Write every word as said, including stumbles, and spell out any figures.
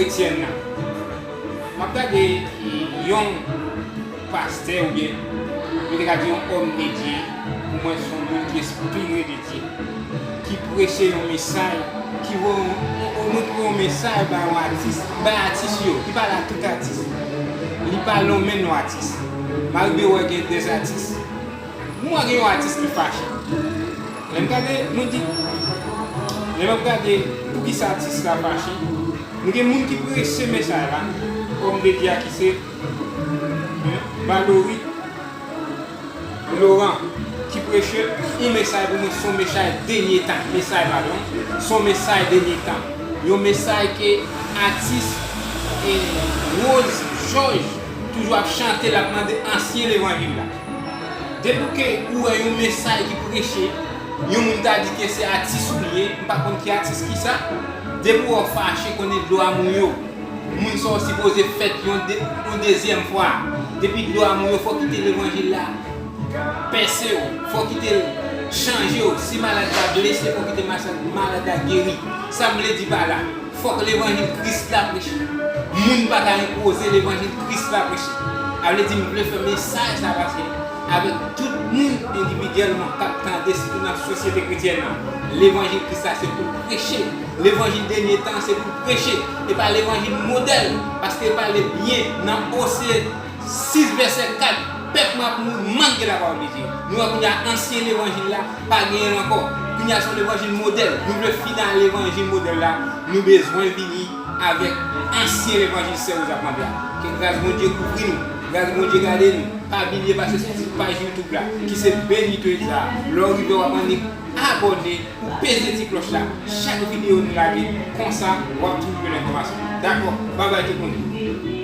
Kretyèn nan. M ap gade yon pastè oubyen, nou te ka di yon òm de Dye, pou mwen se yon moun ki enspire de Dye, ki preche yon mesaj, ki voye yon, yon, yon, yon mesaj ba yon atis, bay atis yo, ki pale a tout atis. Li pa lonmen non atis. M arive wè gen de atis. Mwen gen yon atis ki fache. Lè m gade, mwen di, lè m ap gade poukisa atis la fache, nou gen moun ki preche mesaj la, òm de Dye a ki se Valery Laurent, ki preche yon mesaj pou mwen, se yon mesaj dènye tan, mesaj, padon, se yon mesaj dènye tan. Yon mesaj ke atis, eh, Rose Georges toujou ap chante, l ap mande ansyen levanjil la. Depi ke ou wè yon mesaj ki preche, yon moun ta di ke se atis ou ye, m pa konn ki atis ki sa. Depi w wè w fache, konnen dlo a mouye w. Moun sa w sipoze fèt yon, de, yon dezyèm fwa. Depi dlo a mouye w, fò w kite levanjil la pèse w, fò w kite l chanje w. Si malad la blese, fò w kite malad la geri. Sa m vle di pa la, fòk levanjil Kris la preche. Moun pa ka enpoze levanjil Kris la preche. A vle di, m vle fè mesaj sa pase avèk tout moun endividyèlman k ap tande, sitou nan sosyete kretyèn nan. Levanjil Kris la se pou l preche. Levanjil dènye tan se pou l preche. E pa levanjil modèl, paske l pale byen nan Ose sis vèsè kat, pèp mwen ap mouri manke lapawòl de Dye. Nou wè kounye a ansyen levanjil la pa genyen l ankò. Kounye a se yon levanjil modèl. Nou vle fini a levanjil modèl la, nou bezwen vini avèk ansyen levanjil sè Rose ap mande a. Ke gras Bondye kouvri nou, gras Bondye gade nou. Pa bliye pase sou ti paj YouTube la, ki se Benito Elza. Lè w rive w ap annik abòne, ou peze ti klòch la. Chak videyo nou lage, konsa w ap twouve enfòmasyon. Dakò? Babay tout moun.